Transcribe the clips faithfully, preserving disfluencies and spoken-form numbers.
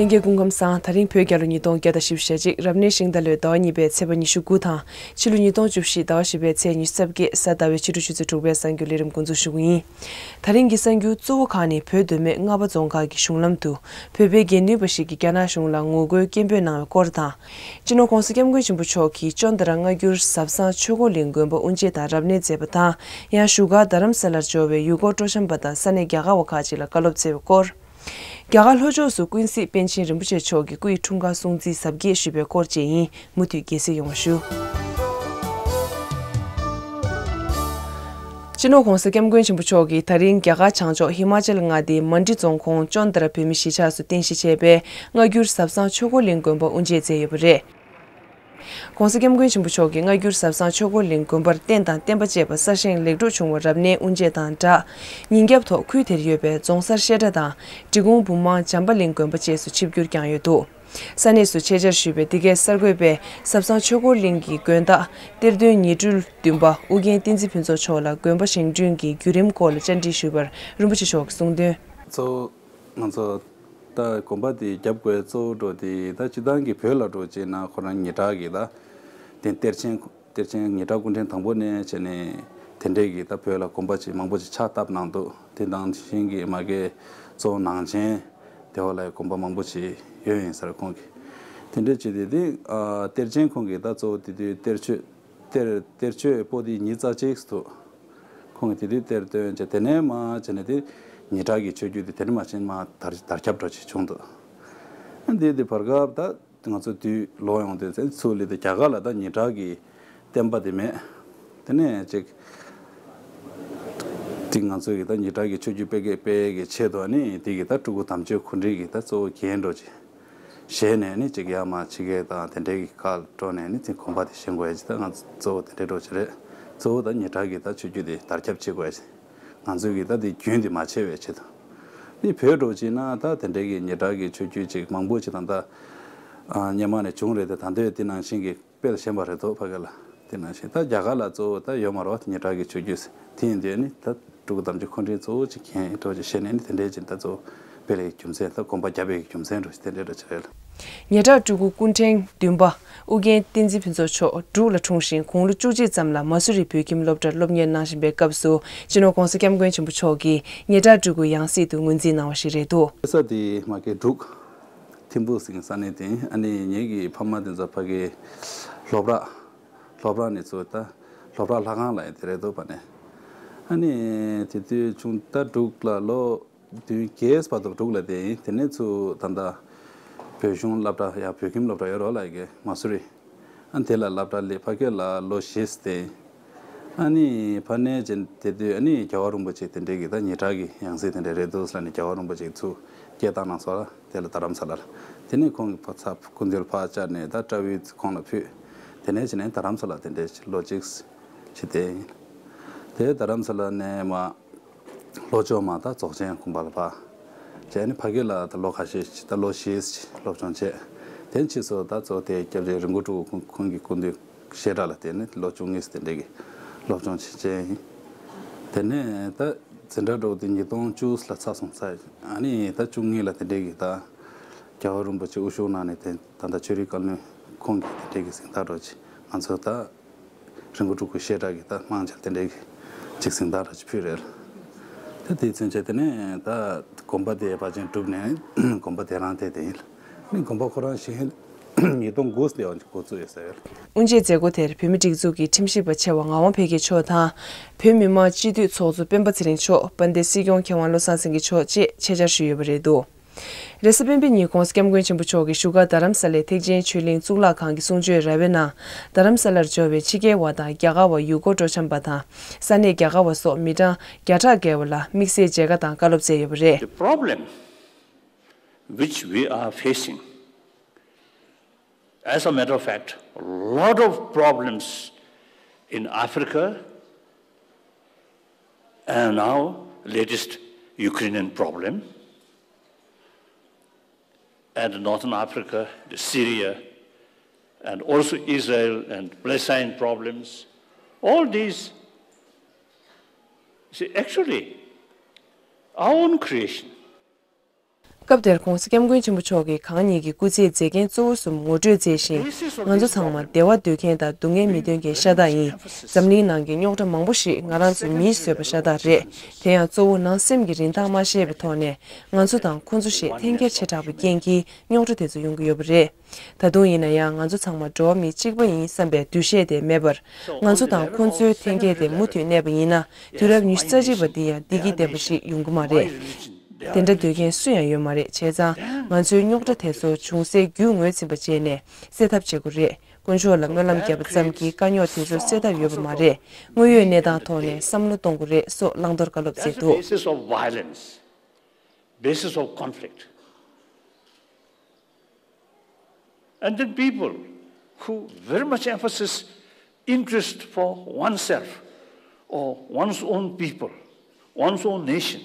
ལྷན་རྒྱས་སྐུ་ཁམས་བཟང་། ད་རིང་བོད་རྒྱལ་ལོ་ཉིས་སྟོང་བརྒྱ་དང་བཞི་བཅུ་ཞེ་གཅིག་རབ་གནས་ཤིང་རྟ་ལོའི་ཟླ་བ་གཉིས་པའི་ཚེས་པ་ཉི་ཤུ་དགུ་དང་། ཕྱི་ལོ་ཉིས་སྟོང་བཅུ་བཞི་ཟླ་བ་བཞི་པའི་ཚེས་ཉི་ཤུ་རྩ་བརྒྱད་གཟའ་ཟླ་བའི་ཕྱི་དྲོ་ཆུ་ཚོད་དྲུག་པའི་གསར་འགྱུར་ལས་རིམ་འགོ་འཛུགས་ཞུ་གི་ཡིན། ད་རིང་གི་གསར་འགྱུར་གཙོ་བོ་ཁག་ནི། བོད་མདོ་སྨད་རྔ་པ་རྫོང་ཁག་གི་གཞུང་ལམ་དུ་བོད་པའི་དགེ་འདུན་པ་ཞིག་གིས་རྒྱ་ནག་གཞུང་ལ་ངོ་རྒོལ་སྐད་འབོད་གནང་བའི་སྐོར་དང་། སྤྱི་ནོར་༸གོང་ས་༸སྐྱབས་མགོན་ཆེན་པོ་མཆོག་གིས་ཅོན་ཏ་ར་སྔ་འགྱུར་ཟབ་གསང་ཆོས་འཁོར་གླིང་དགོན་པ་དབུ་འབྱེད་དང་རབ་གནས་མཛད་པ་དང་། ཡང་བཞུགས་སྒར་རྡ་རམ་ས་ལར་འབྱོར་བའི་ཡུལ་སྐོར་སྤྲོ་འཆམ་པ་དང་ས་གནས་རྒྱ་གར་བ་ཁག་ཅིག་ལ་བཀའ་སློབ་སྩལ་བའི་སྐོར། རྒྱ་གར་ལྷོ་ཕྱོགས་སུ་ཀུན་གཟིགས་པཎ་ཆེན་རིན་པོ་ཆེ་མཆོག་གི་སྐུ་ཡི་འཁྲུངས་སྐར་སྲུང་བརྩི་གཟབ་རྒྱས་ཞུས་པའི་སྐོར་བཅས་ཡིན། མུ་མཐུད་རྒྱས་གཟིགས་ཡོང་བ་ཞུ། སྤྱི་ནོར་༸གོང་ས་༸སྐྱབས་མགོན་ཆེན་པོ་མཆོག་གིས་ད་རིང་རྒྱ་གར་བྱང་ཕྱོགས་ཧི་མ་ཅལ་མངའ་སྡེའི་མན་ཌི་རྫོང་ཁོངས་ཅོན་ཏ་ར་བོད་མི་གཞིས་ཆགས་སུ་རྟེན་གཞི་བྱས་པའི་སྔ་འགྱུར་ཟབ་གསང་ཆོས་འཁོར་གླིང་དགོན་པ་དབུ་འབྱེད་མཛད་ཡོད་པ་རེད། ༸གོང་ས་༸སྐྱབས་མགོན་ཆེན་པོ་མཆོག་གིས་སྔ་འགྱུར་ཟབ་གསང་ཆོས་འཁོར་གླིང་དགོན་པར་རྟེན་དང་བརྟེན་པ་བཅས་པ་གསར་བཞེངས་ལེགས་གྲུབ་བྱུང་བ་རབ་གནས་དབུ་འབྱེད་དང་སྦྲགས། ཉིན་རྒྱབ་ཐོག་ཁུལ་དེར་ཡོད་པའི་རྫོང་སར་བཤད་གྲྭ་དང་འབྲི་གུང་བུམ་དམངས་བྱམས་པ་གླིང་དགོན་པ་བཅས་སུ་ཆིབས་བསྒྱུར་བསྐྱངས་ཡོད་འདུག་ས་གནས་སུ་ཆེད་བཅར་ཞུས་པའི་འདི་གའི་གསར་འགོད་པས་ཟབ་གསང་ཆོས་འཁོར་གླིང་གི་དགོན་བདག་གཏེར་སྟོན་ཉི་སྤྲུལ་བདུན་པ་ཨུ་རྒྱན་བསྟན་འཛིན་ཕུན་ཚོགས་མཆོག་ལ་དགོན་པ་བཞེངས་སྐྲུན་གྱི་བརྒྱུད་རིམ་སྐོར་ལ་བཅར་འདྲི་ཞུས་པར་རིན་པོ་ཆེ་མཆོག་གིས་གསུངས་དོན། གཙོ་བོ་ང་ཚོ་ད་དགོན་པ་དེ་རྒྱབ་དགོས་གཙོ་བོ་འགྲོ་དེ་ད་སྤྱི་བཏང་གི་བོད་ལ་འགྲོ་བྱས་ན་ཁོ་རང་ཉེ་གྲགས་ཀྱི་ད་དེ་གཏེར་ཆེན་གཏེར་ཆེན་ཉེ་གྲགས་སྐུ་ཕྲེང་དང་པོ་ནས་བྱས་ནས་དེ་འདྲས་ཀྱི་ད་བོད་ལ་དགོན་པ་ཅིག་མང་པོ་ཅིག་ཕྱག་བཏབ་གནང་འདུག་དེ་དང་དེ་བཞིན་གྱི་མ་གི་གཙོ་བོ་ནང་ཆེན་དེ་བ་ལ་དགོན་པ་མང་པོ་ཅིག་ཡོད་ཡིན་ཟེར་ཁོང་གིས། དེ་འདྲས་བྱས་ཏེ་དེ་ཨ་གཏེར་ཆེན་ཁོང་གིས་ད་གཙོ་བོ་དེ་དུས་གཏེར་ཆོས་གཏེར་གཏེར་ཆོས་པོ་ཏི་ཉིས་རྩ་གཅིག་འདུག་ཁོང་གིས་དེ་དུས་གཏེར་བཏོན་བྱས་དེ་ནས་མ་བྱས་ནས་དེ་ཉེ་གྲགས་ཀྱི་ཆོས་བརྒྱུད་དེ་དེ་ནས་མ་བྱས་ནས་མ་དར་དར་ཁྱབ་འགྲོ་བྱས་བྱུང་འདུག་ཨ་འདི་དེ་བར་སྐབས་ད་ང་ཚོ་དུས་ལོག་ཡོང་དུས་ཚེ་ཚུར་སླེབས་ཏེ་རྒྱ་གར་ལ་ད་ཉེ་གྲགས་ཀྱི་བསྟན་པ་དེ་མེད། དེ་ནས་ཅིག་དེ་ང་ཚོ་གི་ད་ཉེ་གྲགས་ཀྱི་ཆོས་བརྒྱུད་སྤེལ་གི་སྤེལ་གི་ཆེད་དུ་ཨ་ནི་དེ་གི་ད་སྤྲུལ་སྐུ་དམ་ཆོས་འཁོན་འགྲས་ཀྱི་ད་གཙོ་བོ་འགན་འགྲོ་ཅིག་བཞེས་ནས་ནི་ཅིག་ཡར་མར་ཕྱི་རྒྱལ་དང་དེ་འདྲའི་གི་ཁ་འགྲོ་ནས་ནི་ཅིག་གོམ་པ་དེ་བཞེངས་དགོས་ཡ་ཅིག་ད་ང་གཙོ་བོ་དེ་འདྲའི་འགྲོ་ཅིག་རེད། གཙོ་བོ་ད་ཉེ་གྲགས་ཀྱི་ད་ཆོས་བརྒྱུད་དེ་དར་ཁྱབ་བྱེད་དགོས་ཡ་ཅིག་ང་ཚོའི་གི་ད་དེ་རྒྱུན་དེ་མ་ཆད་པའི་ཆེད་དུ། དེ་བོད་འགྲོ་ཅིག་ན་ད་དེ་འདྲའི་གི་ཉེ་གྲགས་ཀྱི་ཆོས་བརྒྱུད་ཅིག་མང་པོ་ཅིག་ད་ད་སྔོན་མ་ནས་བྱུང་རེད་དེ་ད་འདོད་དེ་ནང་བཞིན་གི་སྤེལ་བཞིན་པ་རེད་དོ་ཕ་གི་ལ། དེ་ནང་བཞིན་ད་རྒྱ་གར་ལ་གཙོ་བོ་ད་ཡོད་མ་རེད་བ་ཉེ་གྲགས་ཀྱི་ཆོས་བརྒྱུད་དེ་ཡིན་དུས་ནི་ད་སྤྲུལ་སྐུ་དམ་ཆོས་འཁོན་འགྲས་གཙོ་བོ་ཅིག་མཁན་འགྲོ་ཅིག་བཤད་ནས་ནི་དེ་འདྲའི་ཅིག་ད་གཙོ་བོ་སྤེལ་ཡག་རྒྱུ་མཚན་ད་གོམ་པ་རྒྱབ་ཡག་རྒྱུ་མཚན་འགྲོ་ཅིག་དེ་འདྲའི་རེད་ཅིག་རེད་ལ། ཉེ་གྲགས་སྤྲུལ་སྐུ་སྐུ་ཕྲེང་བདུན་པ་ཨུ་རྒྱན་བསྟན་འཛིན་ཕུན་ཚོགས་མཆོག་འབྲུག་ལ་འཁྲུངས་ཤིང་དགུང་ལོ་བཅུ་གཅིག་ཙམ་ལ་མ་སུ་རི་བོད་ཁྱིམ་སློབ་གྲྭར་སློབ་གཉེར་གནང་བཞིན་པའི་སྐབས་སུ་སྤྱི་ནོར་༸གོང་ས་༸སྐྱབས་མགོན་ཆེན་པོ་མཆོག་གིས་ཉེ་གྲགས་སྤྲུལ་སྐུ་ཡང་སྲིད་དུ་ངོས་འཛིན་གནང་བ་ཞིག་རེད་འདུག་ས་དེ་མ་གི་འབྲུག་ཐིམ་ཕུག་ཟེར་ས་གནས་དེ་ཨ་ནི་ངེད་ཀྱི་ཕ་མ་དེ་ཚོ་ཕ་གི་སློབ་གྲྭ་སློབ་གྲྭ་ནས་ཚུར་ད་སློབ་གྲྭ་ལྷ་ཁང་ལ་ཡང་དེ་རེད་འདུག་པ་ནས་ཨ་ནི་དེ་དུས་ཆུང་ད་འབྲུག་ལ་ལོ་བདུན་བརྒྱད་བར་དུ་འབྲུག་ལ་བསྡད་ཡིན། དེ་ནས་ཚུར་ད་ལྟ་བོད་གཞུང་སློབ་གྲྭ་ཡང་བོད་ཁྱིམ་སློབ་གྲྭ་ཡོད་རོགས་ལ་ཡ་གི་མ་སུ་རི་ཨ་དེ་ལ་སློབ་གྲྭ་སླེབས་ཕ་གི་ལ་ལོ་བཞི་བསྡད་ཡིན། ཨ་ནི་ཕ་ནས་ཅན་དེ་དུས་ཨ་ནི་རྒྱལ་བ་རིན་པོ་ཆེ་དེ་འདྲའི་གི་ད་ཉེ་གྲགས་ཀྱི་ཡང་སྲིད་དེ་འདྲ་རེད་འདུག་ལབ་ནས་རྒྱལ་བ་རིན་པོ་ཆེ་ཚུར་སྐད་བཏང་གནང་སོང་ལ་དེ་ལ་རྡ་རམ་ས་ལ་ལ་དེ་ནས་ཁོང་གི་ཕ་ཚབ་སྐུ་མདུན་ལ་ཕར་བཅར་ནས་ད་སྐྲ་བོའི་ཁོང་ལ་ཕུད། དེ་ནས་ཅི་ནས་རྡ་རམ་ས་ལ་དེ་འདྲའི་ལོ་གཅིག་ཅི་དེ་ཡིན། དེ་རྡ་རམ་ས་ལ་ནས་མ་ལྷོ་ཕྱོགས་མ་ད་རྫོགས་ཆེན་དགོན་པ་ལ་ཕར་བྱས་ནས་ཕ་གི་ལ་ད་ལོ་ཁ་ཤས་ཅིག་ད་ལོ་བཞི་ཅིག་སློབ་སྦྱོང་བྱས། དེ་ཕྱིས་སུ་ད་གཙོ་དེ་སྐྱབས་རྗེ་རིན་པོ་ཕྲུག་ཁོང་གི་སྐུ་མདུན་བཤད་གྲྭ་ལ་བསྡད་ནས་ལོ་བཅུ་གཉིས་དེ་འདྲ་གི་སློབ་སྦྱོང་བྱེད་བྱས་ཡིན། དེ་ནས་ད་འཛིན་གྲྭ་འགྲོ་དེ་ཉིས་སྟོང་བཅུ་ལ་ཚར་སོང་ཚར། ཨ་ནི་ད་བཅུ་གཉིས་ལ་དེ་འདྲ་གི་ད་རྒྱལ་བ་རིན་པོ་ཆེ་དབུ་བཞུགས་གནང་ནས་དེ་ད་ལྟ་ཆོས་རིག་བཀའ་བློན་ཁོང་གིས་དེ་འདྲ་གི་གཟེངས་རྟགས་འགྲོ་ཅིག་ང་ཚོ་ད་རིན་པོ་ཕྲུག་གི་བཤད་གྲྭ་གི་ད་དམངས་ཆེན་དེ་འདྲ་གི་ཅིག་གཟེངས་རྟགས་འགྲོ་ཅིག་ཕུལ་རེད། ད་དེ་ཚུན་ཆད་དེ་ནས་ད་དགོན་པ་དེ་ཕལ་ཆེར་གྲུབ་ནས་དགོན་པ་དེ་རང་དེ་དེ་ཡིན་ལ། ནི་དགོན་པ་ཁོ་རང་ཞིག་ཉིས་སྟོང་དགུ་ལ་འགོ་བཙུགས་ཡོད་ཟེར། དབུ་འབྱེད་མཛད་སྒོ་དེར་བོད་མི་སྒྲིག་འཛུགས་ཀྱི་ཁྲིམས་ཞིབ་པ་ཆེ་བ་ངག་དབང་འཕེལ་རྒྱས་མཆོག་དང་། བོད་མི་མང་སྤྱི་འཐུས་ཚོགས་གཙོ་སྤེན་པ་ཚེ་རིང་མཆོག་དཔལ་ལྡན་སྲིད་སྐྱོང་མཁས་དབང་བློ་བཟང་སེང་གེ་མཆོག་བཅས་ཆེད་བཅར་ཞུས་ཡོད་པ་རེད་འདུག་རེས་གཟའ་སྤེན་པའི་ཉིན་༸གོང་ས་༸སྐྱབས་མགོན་ཆེན་པོ་མཆོག་གིས་བཞུགས་སྒར་རྡ་རམ་ས་ལའི་ཐེག་ཆེན་ཆོས་གླིང་གཙུག་ལག་ཁང་གི་གསུང་ཆོས་ར་བའི་ནང་རྡ་རམ་ས་ལར་འབྱོར་བའི་ཕྱི་རྒྱལ་བ་དང་རྒྱ་གར་བ་ཡུལ་སྐོར་སྤྲོ་འཆམ་པ་དང་ས་གནས་རྒྱ་གར་བ་སོགས་མི་གྲངས་བརྒྱ་ཕྲག་བརྒལ་བ་ལ་དམིགས་བསལ་མཇལ་ཁ་དང་བཀའ་སློབ་སྩལ་ཡོད་པ་རེད། The problem which we are facing. As a matter of fact, a lot of problems in Africa and now latest Ukrainian problem and Northern Africa, the Syria, and also Israel and Palestine problems. All these, see, actually, our own creation. སྐབས་དེར་༧གོང་ས་༧སྐྱབས་མགོན་ཆེན་པོ་མཆོག་གིས་གང་ཉིད་ཀྱི་སྐུ་ཚེའི་མཛེས་རྒྱན་གཙོ་བོ་གསུམ་ངོ་སྤྲོད་མཛད་ཞིང་། ང་ཚོ་ཚང་མ་བདེ་བ་འདོད་མཁན་དང་སྡུག་བསྔལ་མི་འདོད་མཁན་ཤ་སྟག་ཡིན། འཛམ་གླིང་ནང་གི་རྙོག་དྲ་མང་པོ་ཞིག་ང་རང་ཚོ་མིས་བཟོས་པ་ཤ་སྟག་རེད། དེ་ཡང་གཙོ་བོ་ནང་སེམས་ཀྱི་རིན་ཐང་མ་ཤེས་པའི་ཐོག་ནས་ང་ཚོ་དང་ཁོ་ཚོ་ཞེས་འཐེན་འཁྱེར་ཆེ་དྲགས་པའི་རྐྱེན་གྱིས་རྙོག་དྲ་དེ་ཚོ་ཡོང་གི་ཡོད་པ་རེད། ད་དུང་ཡིན་ན་ཡང་ང་ཚོ་ཚང་མ་འགྲོ་བ་མི་གཅིག་པ་ཡིན་བསམ་པའི་འདུ་ཤེས་དེ་མེད་པར། ང་ཚོ་དང་ཁོ་ཚོའི་འཐེན་འཁྱེར་དེ་མུ་མཐུད་གནས་པ་ཡིན་ན། དུས་རབས་ཉི་ཤུ་རྩ་གཅིག་པ་འདི་ཡང་བདེ་སྐྱིད་ལྡན་པ་ཞིག་ཡོང་གི་མ་རེད། དེ་འདྲ་འདོད་མཁན་སུ་ཡང་ཡོད་མ་རེད། བྱས་ཙང་ང་ཚོའི་རྙོག་དྲ་དེ་ཚོ་བྱུང་སའི་རྒྱུ་ངོས་འཛིན་པ་བྱས་ནས་སེལ་ཐབས་བྱེད་དགོས་རེད། དཀོན་མཆོག་ལ་སྨོན་ལམ་བརྒྱབ་པ་ཙམ་གྱིས་དཀའ་རྙོག་དེ་ཚོ་སེལ་ཐབས་ཡོད་པ་མ་རེད། དངོས་ཡོད་གནས་སྟངས་ཐོག་ནས་བསམ་བློ་གཏོང་དགོས་རེད་སོགས་བླང་དོར་བཀའ་སློབ་That's སྩལ་the འདུག basis of violence, basis of conflict. And then people who very much emphasis interest for oneself or one's own people, one's own nation,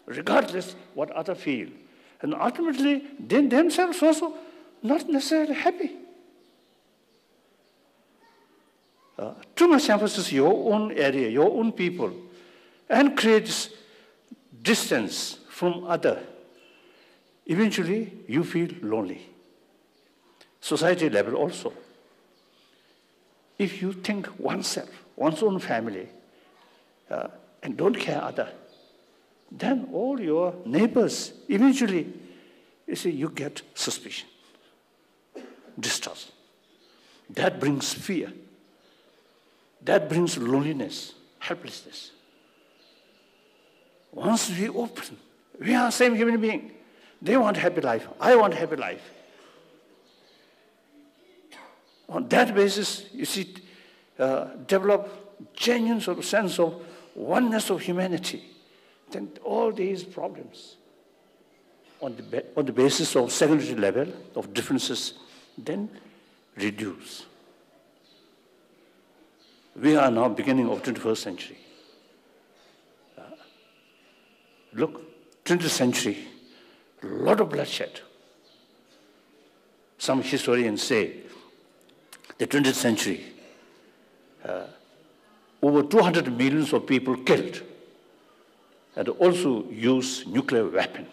regardless what other feel. And ultimately, they themselves also not necessarily happy. Uh, too much emphasis your own area, your own people, and creates distance from other. Eventually, you feel lonely. Society level also. If you think oneself, one's own family, uh, and don't care other, then all your neighbors, eventually, you see, you get suspicion, distrust. That brings fear. That brings loneliness, helplessness. Once we open, we are same human being. They want happy life. I want happy life. On that basis, you see, uh, develop genuine sort of sense of oneness of humanity. Then all these problems on the, ba- on the basis of secondary level of differences, then reduce. We are now beginning of twenty-first century. Uh, look, twentieth century, lot of bloodshed. Some historians say the twentieth century, uh, over two hundred millions of people killed, and also use nuclear weapon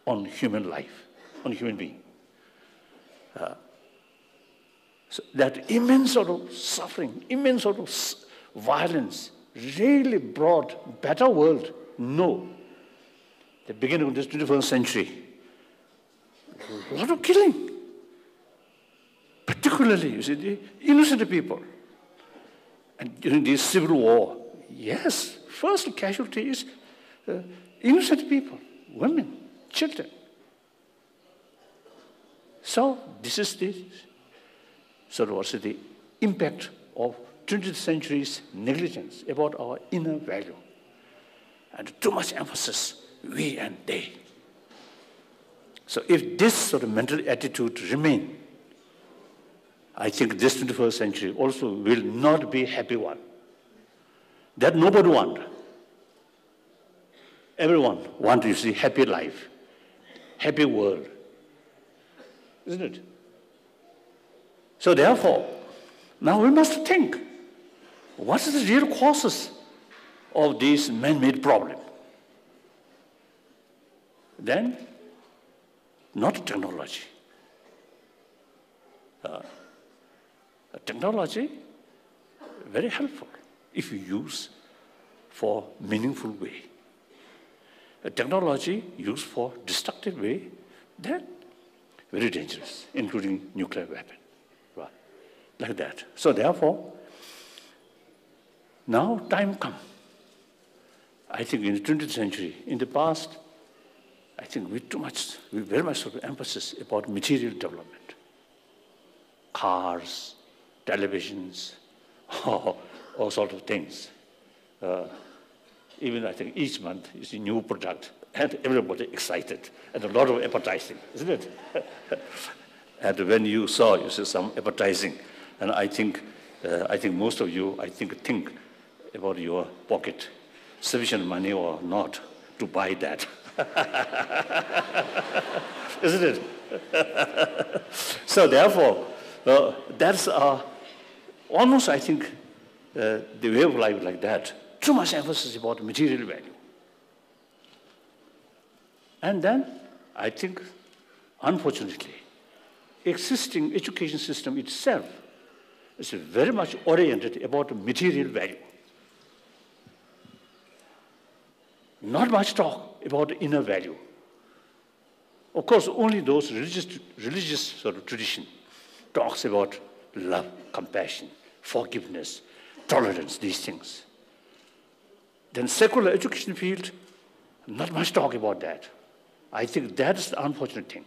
on human life, on human being. Uh, so that immense sort of suffering, immense sort of s- violence really brought better world? No. The beginning of this twenty-first century, a lot of killing. Particularly, you see, the innocent people. And during this civil war, yes, first casualty is uh, innocent people, women, children. So this is the sort of also the impact of twentieth century's negligence about our inner value and too much emphasis we and they. So if this sort of mental attitude remain, I think this twenty-first century also will not be happy one. That nobody want. Everyone want to see happy life, happy world, isn't it? So therefore, now we must think, what is the real causes of this man-made problem? Then, not technology. Uh, technology, very helpful if you use for meaningful way. A technology used for destructive way, then very dangerous, including nuclear weapon. Right? Like that. So therefore, now time come. I think in the twentieth century, in the past, I think we too much, we very much sort of emphasis about material development. Cars, televisions, all sort of things. Uh, even I think each month is a new product and everybody excited and a lot of advertising, isn't it? And when you saw, you see some advertising, and I think, uh, I think most of you, I think, think about your pocket, sufficient money or not to buy that. Isn't it? So therefore, uh, that's uh, almost, I think, uh, the way of life like that. Too much emphasis about material value. And then I think, unfortunately, existing education system itself is very much oriented about material value. Not much talk about the inner value. Of course, only those religious, religious sort of tradition talks about love, compassion, forgiveness, tolerance, these things. Then secular education field, not much talk about that. I think that is the unfortunate thing.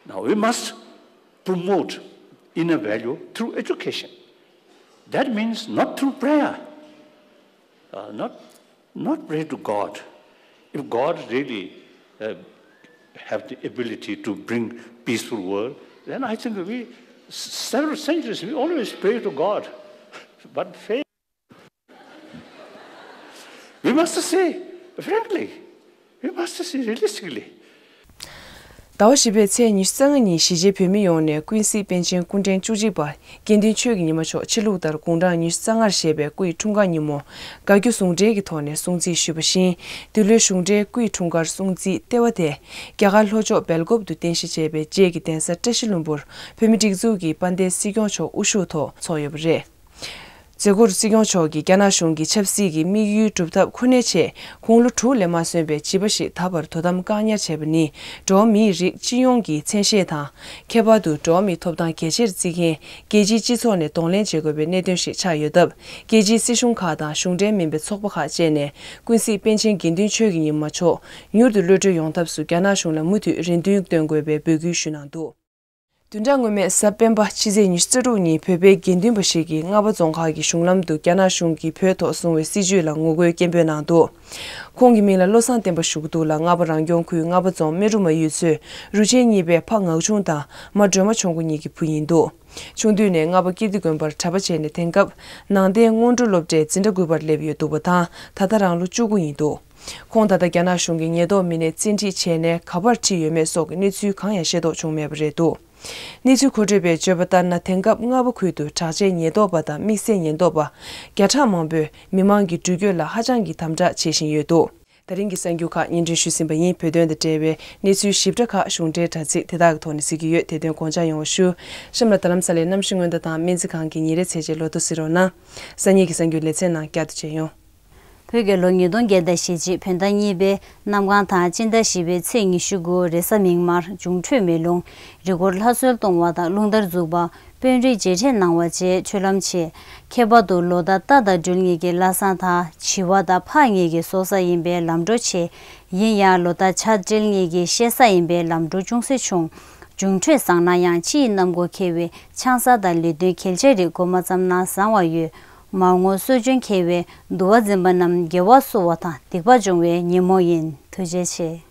Now we must promote inner value through education. That means not through prayer, uh, not, not pray to God. If God really uh, have the ability to bring peaceful world, then I think we, several centuries, we always pray to God, but fail. We must say, frankly, we must say realistically. ཟླ་བ་བཞི་པའི་ཚེས་ཉི་ཤུ་རྩ་ལྔ་ཉིན་གཞིས་བྱེས་བོད་མི་ཡོངས་ནས་ཀུན་གཟིགས་པཎ་ཆེན་སྐུ་ཕྲེང་བཅུ་གཅིག་པ་དགེ་འདུན་ཆོས་ཀྱི་ཉི་མ་མཆོག་ཕྱི་ལུགས་ལྟར་དགུང་གྲངས་ཉི་ཤུ་རྩ་ལྔར་བཞེས་པའི་སྐུའི་འཁྲུངས་སྐར་ཉིན་མོ་དགའ་སྐྱོ་ཟུང་འབྲེལ་གྱི་ཐོག་ནས་སྲུང་བརྩི་ཞུས་པ་བཞིན། འདི་ལོའི་གཞུང་འབྲེལ་སྐུའི་འཁྲུངས་སྐར་སྲུང་བརྩིའི་ལྟེ་བ་དེ་རྒྱ་གར་ལྷོ་ཕྱོགས་སྦེལ་ཀོབ་ཏུ་རྟེན་གཞི་བྱས་པའི་རྗེས་ཀྱི་གདན་ས་བཀྲ་ཤིས་ལྷུན་པོར་བོད་མིའི་སྒྲིག་འཛུགས་ཀྱི་དཔལ་ལྡན་སྲིད་སྐྱོང་མཆོག་དབུ་བཞུགས་ཐོག་འཚོགས་ཡོད་པ་རེད། མཛད་སྒོར་སྲིད་སྐྱོང་མཆོག་གིས་རྒྱ་ནག་གཞུང་གི་ཆབ་སྲིད་ཀྱི་དམིགས་ཡུལ་སྒྲུབ་ཐབས་ཁོ་ནའི་ཆེད་དགུང་ལོ་དྲུག་ལས་མ་སོན་པའི་བྱིས་པ་ཞིག་ད་བར་དོ་དམ་བཀག་ཉར་བྱས་པ་ནི་འགྲོ་བ་མིའི་རིགས་སྤྱི་ཡོངས་ཀྱི་མཚན་ཤས་དང་། ཁྱད་པར་དུ་འགྲོ་བ་མིའི་ཐོབ་ཐང་གལ་ཆེར་བརྩི་མཁན་རྒྱལ་སྤྱིའི་སྤྱི་ཚོགས་ནས་གདོང་ལེན་བྱེད་དགོས་པའི་གནད་དོན་ཞིག་ཆགས་ཡོད་སྟབས། རྒྱལ་སྤྱིའི་སྲིད་གཞུང་ཁག་དང་གཞུང་འབྲེལ་མིན་པའི་ཚོགས་པ་ཁག་བཅས་ནས་ཀུན་གཟིགས་པཎ་ཆེན་དགེ་འདུན་ཆོས་ཀྱི་ཉི་མ་མཆོག་མྱུར་དུ་གློད་གྲོལ་ཡོང་ཐབས་སུ་རྒྱ་ནག་གཞུང་ལ་མུ་མཐུད་རེ་འདུན་བཏོན་དགོས་པའི་འབོད་སྐུལ་ཞུས་གནང་འདུག་བདུན་ཕྲག་སྔོན་མའི་གཟའ་སྤེན་པ་ཕྱི་ཚེས་ཉི་ཤུ་རྩ་དྲུག་ཉིན་བོད་པའི་དགེ་འདུན་པ་ཞིག་གིས་རྔ་པ་རྫོང་ཁག་གི་གཞུང་ལམ་དུ་རྒྱ་ནག་གཞུང་གིས་བོད་ཐོག་བཟུང་བའི་སྲིད་བྱུས་ལ་ངོ་རྒོལ་སྐད་འབོད་གནང་འདུག་ཁོང་གི་མིང་ལ་བློ་བཟང་བསྟན་པ་ཞུ་གི་འདུག་ལ། རྔ་པ་རང་སྐྱོང་ཁུལ་རྔ་པ་རྫོང་སྨད་རུ་མ་ཡུལ་ཚོའི་རུ་ཆེན་གཉིས་པའི་ཕ་ངག་ཆུང་དང་མ་སྒྲོལ་མ་ཆུང་ཀུ་གཉིས་ཀྱི་བུ་ཡིན་འདུག་ཆུང་དུས་ནས་རྔ་པ་ཀིརྟི་དགོན་པར་གྲྭ་པ་བྱས་ནས་དེང་སྐབས་ནང་བསྟན་སྔོན་འགྲོ་སློབ་གྲྭའི་འཛིན་གྲྭ་དགུ་པར་སླེབས་ཡོད་འདུག་པ་དང་། ད་ལྟ་རང་ལོ་བཅུ་དགུ་ཡིན་འདུག་ཁོང་ད་ལྟ་རྒྱ་ནག་གཞུང་གི་ཉེན་རྟོག་མི་སྣས་བཙན་ཁྲིད་བྱས་ནས་ག་པར་ཁྲིད་ཡོད་མེད་སོགས་ཀྱི་གནས་ཚུལ་གང་ཡང་ཤེས་རྟོགས་བྱུང་མེད་པ་རེད་འདུག་གནས་ཚུལ་མཁོ་སྤྲོད་པས་བརྗོད་པ་ལྟར་ན། དེང་སྐབས་རྔ་པ་ཁུལ་དུ་དྲག་ཆས་ཉེན་རྟོག་པ་དང་དམིགས་བསལ་ཉེན་རྟོག་པ་བརྒྱ་ཕྲག་མང་པོས་མི་མང་གི་འགྲུལ་སྐྱོད་ལ་ཧ་ཅང་གི་དམ་དྲག་བྱེད་བཞིན་ཡོད་འདུག་ད་རིང་གི་གསར་འགྱུར་ཁག་སྙན་སྒྲོན་ཞུས་ཟིན་པ་ཡིན། བོད་དོན་དང་འབྲེལ་བའི་གནས་ཚུལ་ཞིབ་ཕྲ་ཁག་གཞུང་འབྲེལ་དྲ་ཚིགས་དེ་དག་གི་ཐོག་ནས་གཟིགས་ཀྱི་ཡོད། དེ་དོན་དགོངས་འཇགས་ཡོང་བ་ཞུ། གཤམ་ལ་ད་ལམ་ས་ལའི་གནམ་གཤིས་སྔོན་བརྡ་དང་སྨན་རྩིས་ཁང་གི་ཉིན་རེའི་ཚད་ཆེན་ལོ་ཐོ་གཟིགས་རོགས་གནང་། སང་ཉིན་གྱི་གསར་འགྱུར་ལེ་ཚན་ནང་བསྐྱར་དུ་མཇལ་ཡོང་། བོད་རྒྱལ་ལོ་ཉིས་སྟོང་བརྒྱད་དང་ཞེ་གཅིག་བོད་ཟླ་གཉིས་པའི་གནམ་གང་དང་སྤྱི་ཟླ་བཞི་པའི་ཚེས་ཉི་ཤུ་དགུ་རེས་གཟའ་མིག་དམར། འབྱུང་འཕྲོད་མེ་རླུང་། རི་མགོར་ལྷ་གསོལ་གཏོང་བ་དང་རླུང་རྟར་འཛུགས་པ། དཔོན་རིགས་མཇལ་འཕྲད་གནང་བ་བཅས་ཆོས་ལམ་ཆེ། ཁྱད་པར་དུ་ལོ་ཟླ་རྟ་དང་སྦྲུལ་གཉིས་ཀྱི་བླ་བསང་དང་བྱི་བ་དང་ཕག་གཉིས་ཀྱི་སྲོག་རྩ་ཡིན་པའི་ལམ་འགྲོ་ཆེ། ཡིན་ཡང་ལོ་ཟླ་བྱ་སྤྲེལ་གཉིས་ཀྱི་གཤེད་ས་ཡིན་པའི་ལམ་འགྲོ་ཅུང་ཟད་ཆུང་། འབྱུང་འཕྲོད་བཟང་ན་ཡང་ཕྱི་ཡི་གནམ་སྒོ་འཁེལ་བའི་ཆང་ས་དང་ལས་དོན་གལ་ཆེ་རིགས་འགོ་མ་བརྩམས་ན་བཟང་བ་ཡོད། མར་ངོ་སྲོལ་རྒྱུན་འཁེལ་བའི་དུ་བ་འཛིན་པ་རྣམས་དགེ་བ་བསུ་བ་དང་སྡིག་པ་སྦྱོང་བའི་ཉིན་མོ་ཡིན། ཐུགས་རྗེ་ཆེ།